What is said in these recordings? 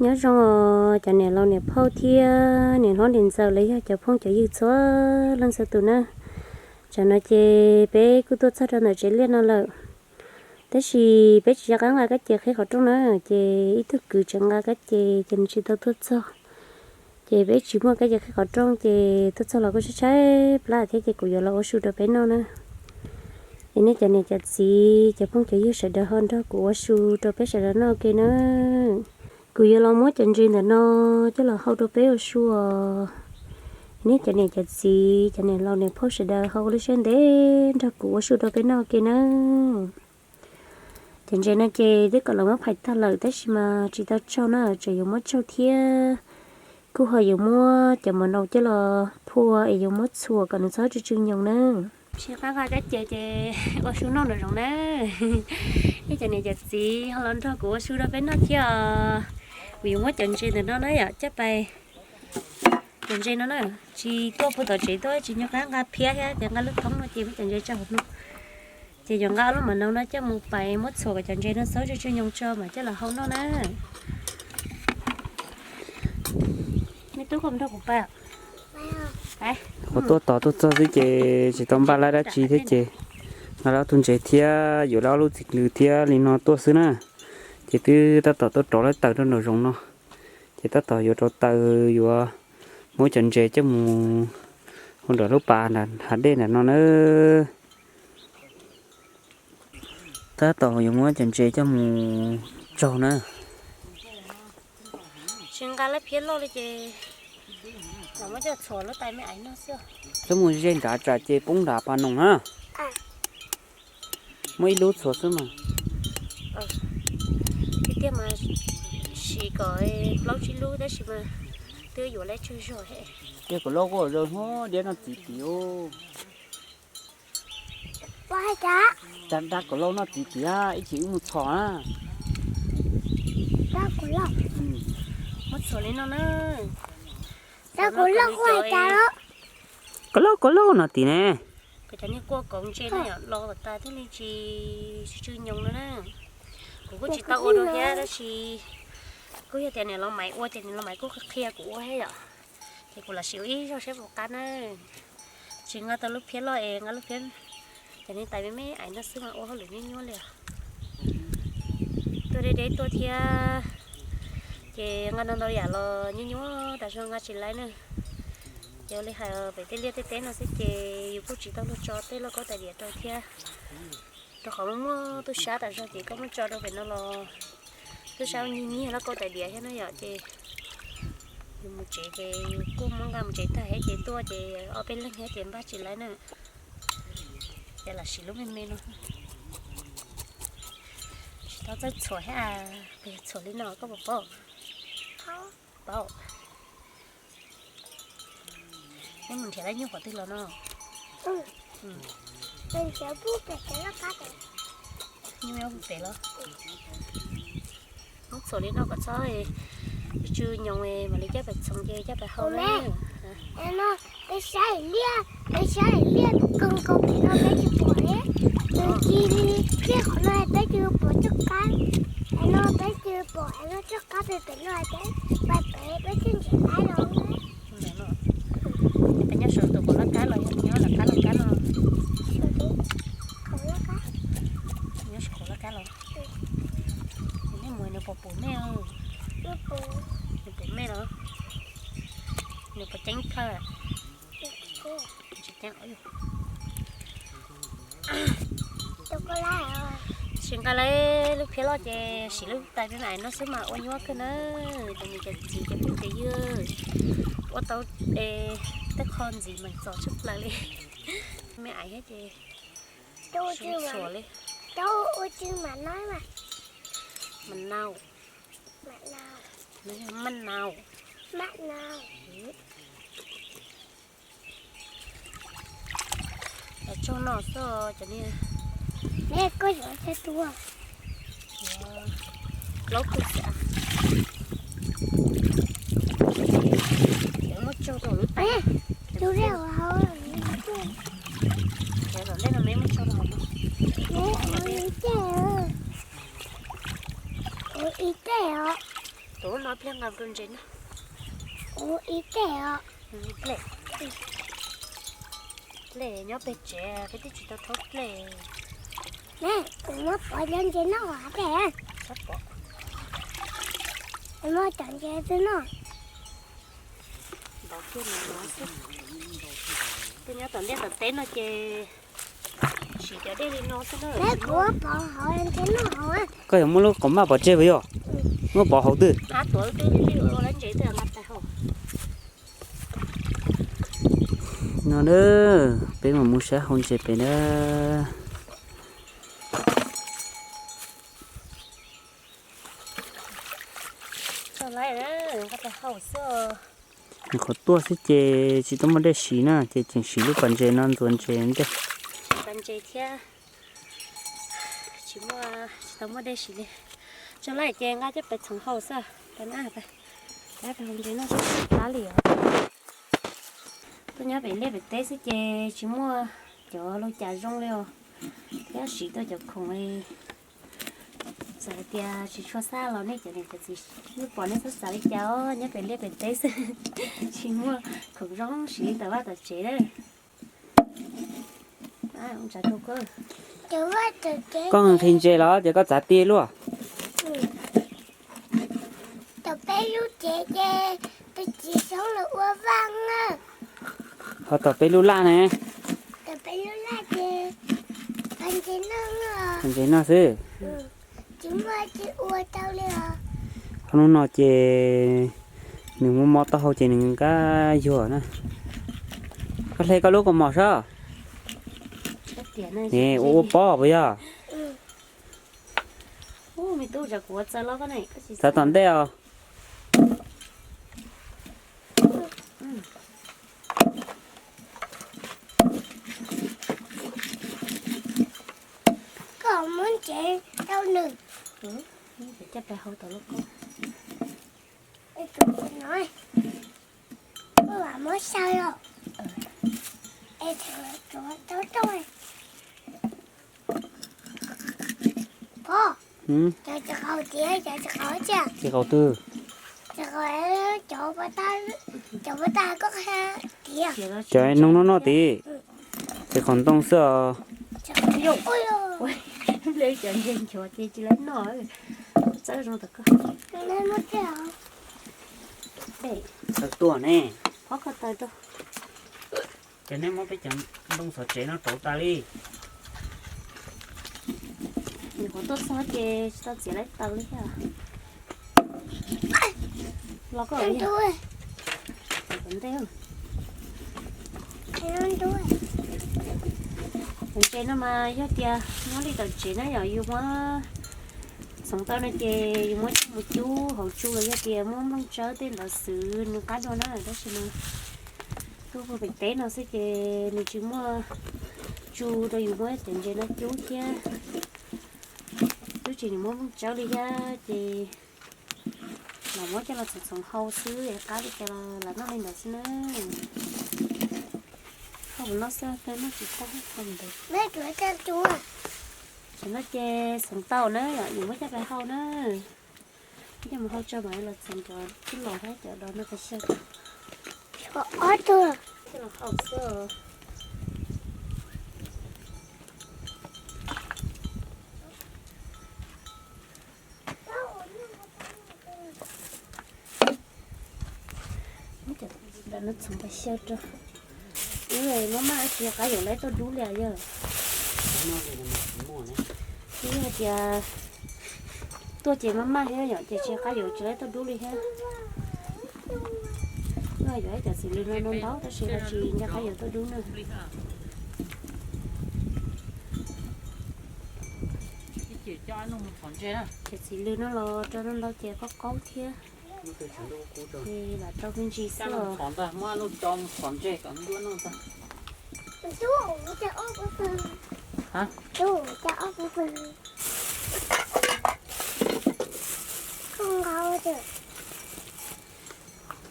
Nyob zoo os cov niam laus niam phauj thiab niam hlob niam ntxawm los yog cov phooj cov ywg txhua leej txhua tus na. Tsam no ces peb kuj tuaj txog rau ntawm tsev liaj no lawm, tab sis peb tsis nco qab nqa kab ce qhib qhov rooj na, ces ib tug kwv tseem nqa kab ce ces nws tsis tau tuaj txog. Ces peb tsis muaj kab ce qhib qhov rooj ces tuaj txog los kuj tshaib tshaib plab thiab ces kuv yuav los ua su rau peb noj na. Es nej cov niam cov txiv cov phooj cov ywg sawv daws ho nrog kuv ua su rau peb sawv daws noj ua ke na. Kuv yuav los muab cov ntses ntawm no coj los hau rau peb ua su os. Nej cov niam cov txiv cov niam laus niam phauj sawv daws ho ua lub siab ntev nrog kuv ua su rau peb noj ua ke na. Cov ntses no ces twb kom lawv muab phais tag lawm tab sis mas tsis tau tsau na, tseem yuav muab tsau thiab. Kuj ho yuav muab cov mov nau coj los phua es yuav muab txhuam kom nws txhob tsw tsw nyoos na. Tsis nqa kab ce ces ua su noj nraum zoov na. Nej cov niam cov txiv ho los nrog kuv ua su rau peb noj thiab os. Kuv yuav muab cov ntses ntawm no na yom coj pais. Cov ntses no na, tsis tuaj puag tom tsev tuaj tsis nco qab nqa phiab thiab ces nqa lub thoob no ces muab cov ntses tso hauv no. Ces yuav nqa ob lub mov nau no coj mus pais muab txhuam kom cov ntses no txhob tsw tsw nyoos tso mam coj los hau noj na. Me tub, koj mus nrog kuv pais. Kuv tuaj tos tuaj txog xwb ces tsis tau npaj lab dab tsi thiab ces nqa lawm ob tug ntses thiab yuav lawm ob lub txiv lws thiab li no tuaj xwb na. Ces twb tab tom tuaj rov lawm taws rau nraum zoov no. Ces tab tom yuav rauv taws yuav muab cov ntses coj mus hu nram lub pas hav dej ntawm no na. Tab tom yuav muab cov ntses coj mus tsaug na. Tsis nqa lawm phiab loj li ces los muab coj txhuam lub tais me aiv noj xwb. Xub mus ze nrad tsam ces poob nrad pas noog na. Muab ib lub txhuam xwb mas. Tiag tiag mas siv kom plaub tsib lub tab sis mas twb yuav lawm tsawg zog thiab. Tiag, kom loj kuj zoo hos diab no txiv tim. Cas da kom loj no txiv tim ib chim wb mus txhom na. Muab txhuam li no na. Kom loj kom loj no tim ne. Kom cov niag kua kauv ntse no los tas thiaj li tsis tsw nyoos no na. Kuv kuj tsis tau ua dua thiab tab sis kuj yog tias niam laus Maiv ua ces niam laus Maiv kuj qhia kuv ua thiab yom. Ces kuv los sim ua ib zaug saib puas qab na. Tsis nqa tau lub phiab loj es nqa lub phiab cov niag tais me me aiv no xwb mas ua hauj lwm nyuaj nyuaj li os. Tuaj deb deb tuaj thiab ces nqa ntau ntau yam los nyuaj nyuaj tas zog nqa tsis laib na. Ces ua li hais pem tej liaj tej teb no xwb ces yus kuj tsis tau luag tso tej lauj kaub tais diav rau thiab. Rau qhov muaj muaj tub sab tas zog ces koj muab tso rau pem no los tub sab nyiag nyiag lauj kaub tais diav thiab na yom. Ces yus mus tsev ces yus kuj muab nqa mus tsev tag thiab ces tuaj ces ob peb leeg thiab ces npaj tsis laib na. Ces lam siv lub me me no. Tsis tau txawj txhuam thiab, txhuam li no koj puas paub? Paub. Neb mus nrhiav lawv nyuj qhov twg los no? Nyuj pem los. Muab txhuam li no kom txhob tsw nyoos mam li coj pais txhoov ces coj pais hau na. Peb saib liaj, peb saib liaj tus kawg nkaus pem no peb tsis pom li. Nws ci li liaj qhov no peb tsis pom txoj qab. Pem no peb tsis pom es no txoj qab pem pem no peb pais pem peb thiaj nrhiav laib los. Peb nyob saum tus qhov laj kab los yog nyob lawv qab laj kab no? Nyob saum qhov laj kab los. Nej mus nws puas pum mej? Nws pum mej los? Nws puas ceeb plhaw? Tsis ceeb. Tsis nqa lawm lub phiab loj ces siv lub tais me me aiv no xwb mas ua nyuaj kawg na. Cov niam cov txiv cov phooj cov ywg, ua tau tej qho ntxiv mas txom tshaj plaws li. Me aiv thiab ces txhuam li. Mas nau, mas nau. Tsaug no xwb cov niag. Plaub tug xav. Muab tsaug rau lub tais. Tom ntej no me muab tsaug rau hauv no. Ib teg os. Tus no pliag nqa rau ntses no. Ua ib pliag os. Pliag, pliag nyob pem tsev peb twb tsis tau thauj pliag. Kuv muab pov cov ntses noj pliag. Muab cov ntses twb noj. Peb nyob tom ntej tom teb no ces siv cov dej li no xwb na. Kuv pov hauv ntses noj hauv. Koj yuav muab lub qhov maj pov tseg puas yog? Muab pov hauv twg? No na, peb mus mus saib hauv ntses pem na. Nws qhov tuaj xwb ces tsis tau muaj dej siv na, ces tseem siv lub pas ntses no ntxuav ntses ntej. Pas ntses thiab tsis muaj, tsis tau muaj dej siv li. Tso lawm ces nqa coj pem txhoov hau xwb, peb na, peb hau ntses noj sab qab li os. Tuaj nyob pem liaj pem teb xwb ces tsis muaj cov lub cas zoo li os, thiab siv tuaj cov khoom li. Txawm hais tias tsis tshua xab los nej cov niam cov txiv yeej pom nej txhob xav li cas os, nyob pem liaj pem teb xwb tsis muaj khoom zoo siv li tom vaj tom tsev na. Koj nqhis ntses los ces koj txav ti luaj. Tom peb lub tsev ces tus txiv xyoob los ua vaj na. Ho tom peb lub laj ne? Tom peb lub laj ces ntses noj xwb. Tsis muaj tsis ua tau li os. Qhov hnub no ces nws muaj mob taub hau ces nws nkab yuag na. Koj hle koj lub kaus mom sab. Ua ua pob puas yog? Txav tom ntej os. Koj muab ntsev rau nws. Coj pem hau tom lub koob. Muab xyaw os. Pov, cov tsis qaus tiag, cov tsis qaus tiag. Tsis qaus twg? Tsis qaus, cov pov tag, cov pov tag koj qha tiag. Cov noog noj noj tid. Tsis qaus ntoo xwb os. Ua, cov ntses nchuav ces tsis lawv noj. Txawb zoo tom koj. Tawg tuaj ne. Qhov koj tawg rau. Ces nej muab peb cov ntoo xov tsev no rauv tas li. Nws qhuav tuaj txog ces tsis tau txiav lawv taws li thiab. Los koj ntej. Ntses no mas yog tias nyob li tom tsev na yom, yus muab txhoov tau no ces yus muab coj mus cub hauv tsu los yog tias muab nplooj tsawb tej ntawd xwb nws qab dua na, tab sis mas tuaj pem teb no xwb ces nws tsis muaj tsu rau yus muab cov ntses no cub thiab. Twb tsis nws muab nplooj tsawb li thiab ces los muab coj los txhoov txhoov hau xwb es qab li cas los lam noj li ntawd xwb na. Hau no xwb noj tsis tau hau ntawd. Tam no ces txhoov tau na, yus muab coj pem hau na. Coj mus hau tso mas los txhoov cov tub los thiab cov do no pes xyaw. Ob tug. Coj los hau xwb. Muab cov no txhoov pes xyaw rau. Wb maj maj tsis qab yuav lawv tuaj dub li yog. Twb yog tias tuaj ces maj maj thiab yom, ces tsis qab yuav tsis lawv tuaj dub li thiab. Wb yuav ib cov txiv lws no ntau ntau tab sis los tsis nco qab yuav tuaj dub na. Cov txiv lws no los rau ntau ntau ces qaub qaub thiab. Ces lam rau me ntsis xwb os.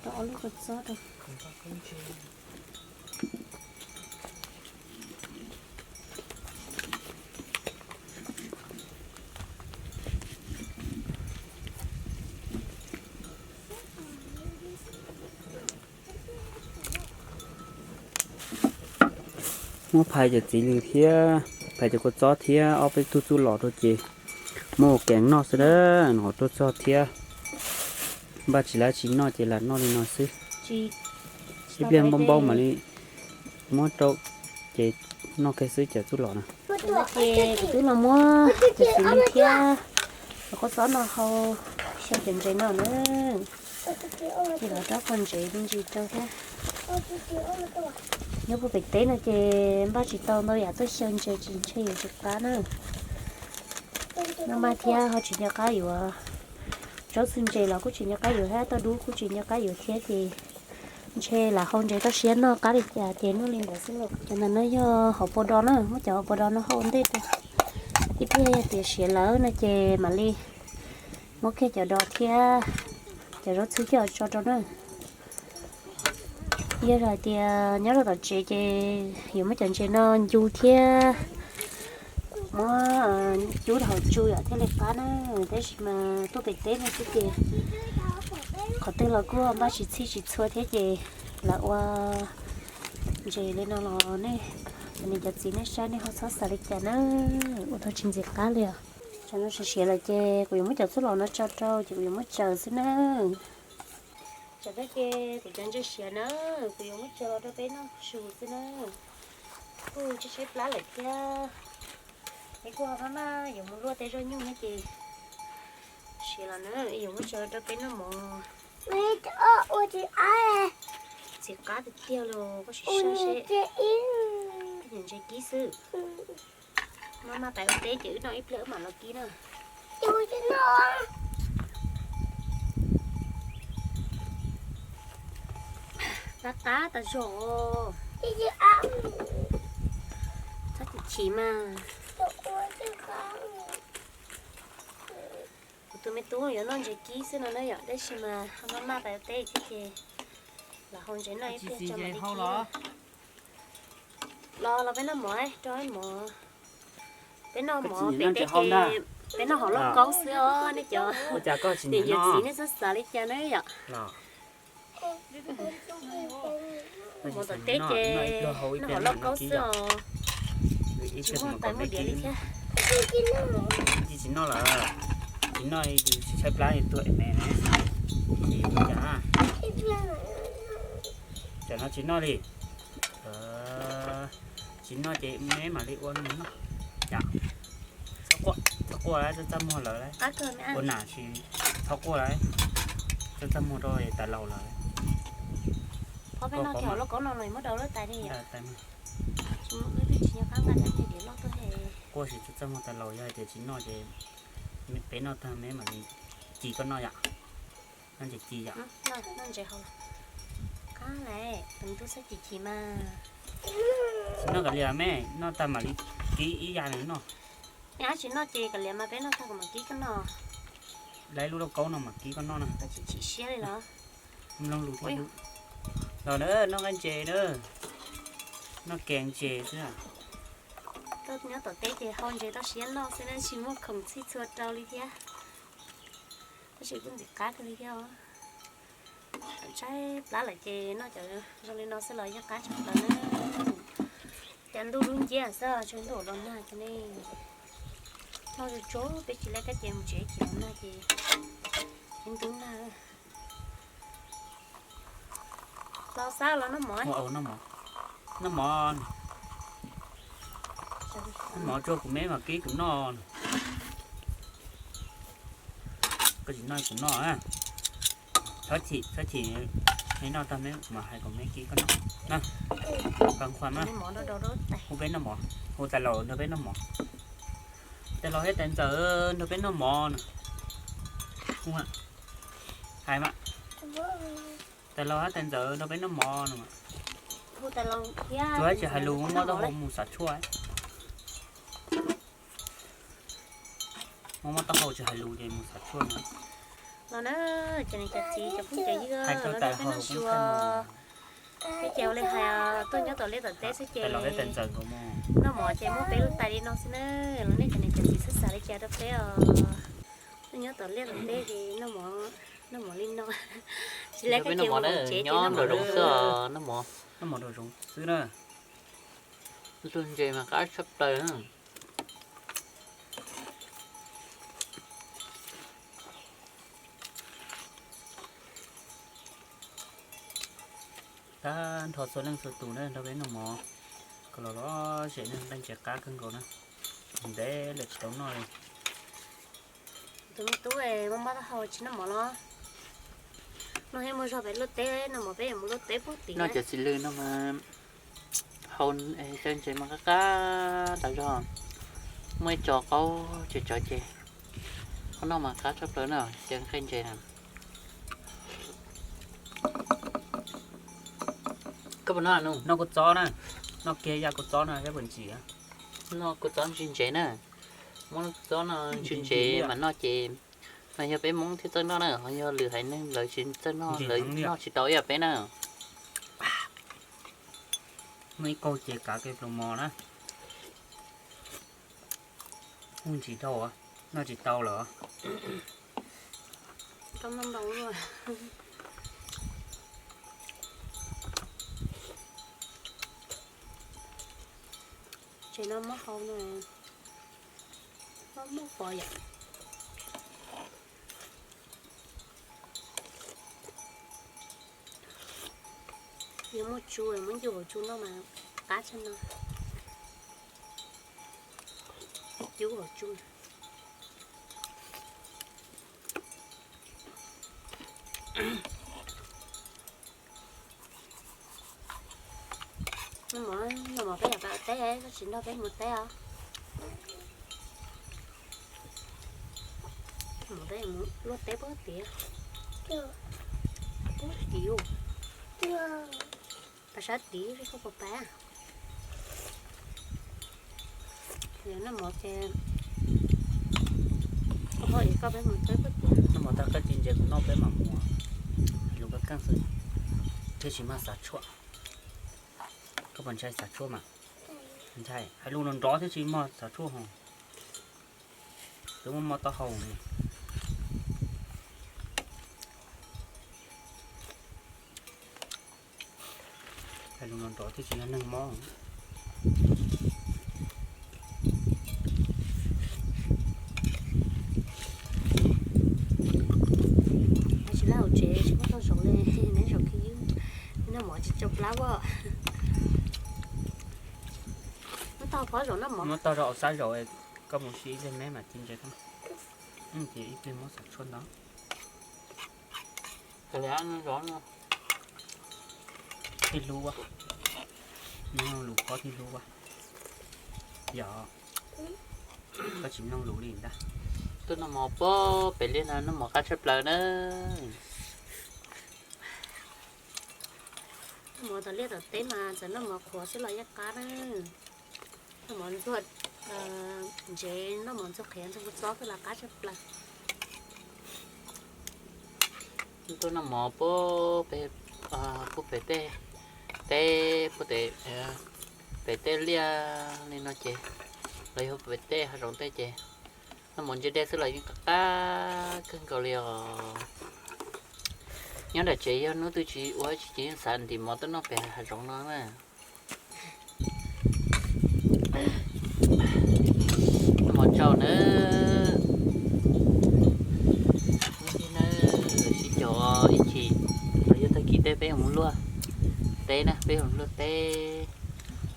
Rau ob lub kua txob rau. Muab phais cov txiv lws thiab phais cov kua txob thiab ob peb tug txuj lom rau ces muab ua kees noj xwb na. Nov tuaj txog thiab npaj tsis lab tsis noj ces lam noj li no xwb. Ib pliag npau npau mam li muab rau ces noj kiag xwb cov txuj lom na. Ces kuv twb los muab cov txiv lws thiab cov kua txob no hau xyaw cov ntses no na. Ces los rau qhov ntses me ntsis rau thiab. Nyob puag pem teb no ces npaj tsis tau ntau yam tuaj xyaw ntses tsis ntshe yuav tsis qab na. Noj maj thiab ho tsis nco qab yuav, zaub xwb ntses los kuj tsis nco qab yuav thiab, tauj dub kuj tsis nco qab yuav thiab ces ntshe lam hau ntses toj siab noj qab li cas ces noj li ntawd xwb los. Cov ntawm no yog hauv paus dos na, muab cov hauv paus dos no hau ua ntej rau. Ib pliag yog tias siav lawm no ces mam li muab kiag cov dos thiab cov zaub txhwb coj tso rau na. Yog hais tias nyob rau tom tsev ces yuav muab cov ntses no ncu thiab muab cub rau hauv tsu yom thiaj li qab na. Tab sis mas tuaj pem teb no xwb ces qhov twg los kuj npaj tsis txhij tsis txhua thiab ces lam ua ntses li no los nej, cov niam cov txiv nej saib nej ho txhob xav li cas na. Ua tau tsis ntxim qab li os. Tsam no siav siav lawm ces kuv yuav muab cov txuj lom no tso rau ces kuv yuav muab tsaws xwb na. Tsam no ces kuv cov ntses siav na, kuv yuav muab tsaws los rau peb noj su xwb na. Kuj tshaib tshaib plab lawm thiab. Es kuj ho maj maj yuav mus luaj tej zaub nyuj thiab ces siav los na, yuav muab tsaws los rau peb noj mov. Ntxim qab tiag tiag los koj sim saib seb. Ntses kib xwb. Maj maj pais ua teb ces wb noj ib pliag wb mam los kib na. Qab qab tas zog. Txhob chim chim mas. Kuv tus me tub yuav noj ntses kib xwb no na yom, tab sis mas ho maj maj pais ua teb thiab ces los hau ntses noj ib pliag tso mam li kib. Los los peb noj mov, rau mov. Peb noj mov pem teb ces peb noj hauv lauj kaub xwb os nej cov niam yawm txiv nej txhob xav li cas na yom. Mov tom teb ces noj hauv lauj kaub xwb os. Tsis muaj tais muaj diav li thiab. Tsis noj lawm, tsis noj yus tsis tshaib plab yus tuag es me ne. Tam no tsis noj li. Tsis noj ces me mam li ua noj. Txhob quaj, txhob quaj, txaj txaj muag lawm. Ua nam tsis txhob quaj lawm, txaj txaj muag rau tais laus lawm. Phob peb noj kiag hauv lauj kaub no los muab daus lub tais li. Quaj tsis txaj txaj muag tais laus, yog hais tias tsis noj ces peb noj tag me mam li ci koj noj yom. Noj ntses ci yom. Tsis noj kav liam me, noj tag mam li kib ib yam nws noj. Tsis noj ces kav liam mas peb noj tag kuv mam kib koj noj. Lawv lub lauj kaub no mam kib koj noj na. Chim siab li los. Mloog lus thiab. Los na, noj nqaij ntses na. Noj kees ntses xwb. Tuaj nyob tom teb ces hau ntses toj siab noj xwb na, tsis muaj khoom txhij txhua rau li thiab. Tab sis kuj ntxim qab kawg li thiab os. Tshaib plab lawm ces noj cov zoo li no xwb los yeej qab tshaj plaws na. Cas ntuj dub nciab xwb, tshav ntuj los nag ces ne. Noj tsuag tsuag peb tsis laj kab ces mus tsev ces los nag ces yeej ntub nag. Los xab los noj mov. Noj mov, noj mov tsuag kuv me mam kib kuv noj. Koj tsis noj kuv noj. Txhob chim, txhob chim, me noj tag me mam hais kom me kib koj noj. Hu peb noj mov, hu tais laus nrog peb noj mov. Tais laus thiab tais ntxawm nrog peb noj mov no. Hais mas, tais laus thiab tais ntxawm nrog peb noj mov no. Tsuas tsis hais lus, muab taub hau mus xav tshuaj. Muab muab taub hau tsis hais lus ces mus xav tshuaj no. Los na, cov niam cov txiv cov phooj cov ywg, hais rau tais laus noj su. Peb ces ua li hais, tuaj nyob tom liaj tom teb xwb ces noj mov ces muab peb lub tais li no xwb na. Los nej cov niam cov txiv xav xav li cas rau peb os. Tuaj nyob tom liaj tom teb ces noj mov, noj mov li no. Tsis laj kab ces mus tsev ces noj mov xwb os. Noj mov nraum zoov xwb na. Tus ntses mas qab tshaj plaws na. Tag nrho txhua leej txhua tus na, nrog peb noj mov kom los lom zem na, nqaij ntses qab kawg nkaus na. Ntev lawm tsis tau noj li. Tus me tub, mob mob taub hau tsis noj mov los? No thiab mus zog pem luaj teb, noj mov peb yuav mus luaj teb puag tim. Noj cov txiv lws no mas hau, nqaij ntses mas qab qab tas zog. Muaj ib co qaub tsawv tsawv ces qhov noj mas qab tshaj plaws na, cov nqaij ntses na. Koj puas noj? Noj kua txob na, noj kiag yaj kua txob no saib puas ntsim. Noj kua txob ntsis ntsev na, muab kua txob no ntsis ntsev mas noj ces, mas yog peb Hmoob thiaj txawj noj na, ho yog lwm haiv neeg lawv tsis txawj noj, lawv noj tsis tau ib yam peb na. Muaj ib kaug ces kav ke pluas mos na. Ub, ntsim dhau, noj tsis tau lawm. Tsev no mob hau no, mob mob pos yom. Yog muaj tsu, muab ncuj hauv tsu noj mas qab tshaj no. Cub hauv tsu. Noj mov, noj mov peb yog peb teb, koj tsis nrog peb mus teb os. Noj mov peb mus luaj teb puag tid. Puag tid, pas sab tid koj puas pab? Yog noj mov ces koj pab es koj peb mus teb puag tid. Noj mov tag koj cia ntses kuv noj peb mam mus. Lus koj keej xwb, thiaj tsis maj xav tshuaj. Koj puas ntshai xav tshuaj mas? Ntshai, hais lus nrov nrov thiaj tsis maj xav tshuaj ho. Twb muaj mob taub hau. Hais lus nrov nrov thiaj tsis yog neeg mob. Tsis laj hauv tsev tsis muaj tau zaum li, neb zaum khib ywb, noj mov tsis tsau plab as. Muab tog pob zaum noj mov, muab tog rau hauv xab zaum, koj mus si ib pliag me mas ci ntses, ces ib pliag muab xav tshuaj ntau. Thiaj hlub, nws lus pob thiaj hlub. Yog koj tsis mloog lus li ntag. Tuaj noj mov puag pem liaj no noj mov qab tshaj plaws na. Noj mov tom liaj tom teb mas txawm noj mov qhuav xwb los yeej qab na. Noj mov ntxuag ntsev, noj mov ntxuag qhiav ntxuag kua txob xwb los qab tshaj plaws. Tuaj noj mov puag pem, puag pem tej teb, puag pem tej liaj li no ces, los yog pem tej hav zoov tej ces, noj mov ntse dej xwb los yeej qab qab kawg nkaus li os. Nyob nram tsev yog hnub twg tsis ua dab tsi ces yeej xav ntim mov tuaj noj pem hav zoov no na. Noj mov tsau na. Sib caum ib chim, los yog tag kis tej peb yuav mus luaj teb na, peb yuav mus luaj teb,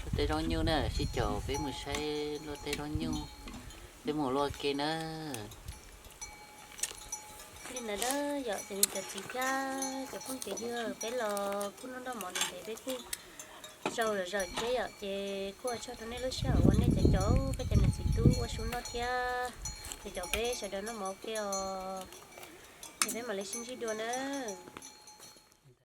luaj teb zoo nyuj na, sib caum peb mus saib luaj teb zoo nyuj, peb mus luaj ke na. Li ntawd na yom, ces cov txiv thiab cov phooj cov ywg, peb los kuj noj noj mov ntev ntev, peb kuj sau zom zaws thiab yom, ces kuj ua tsaug rau nej lub sij hawm uas nej cov caum peb cov niam txiv tub ua su noj thiab, ces caum peb sawv daws noj mov ua ke os, ces peb mam li sib ntsib dua na.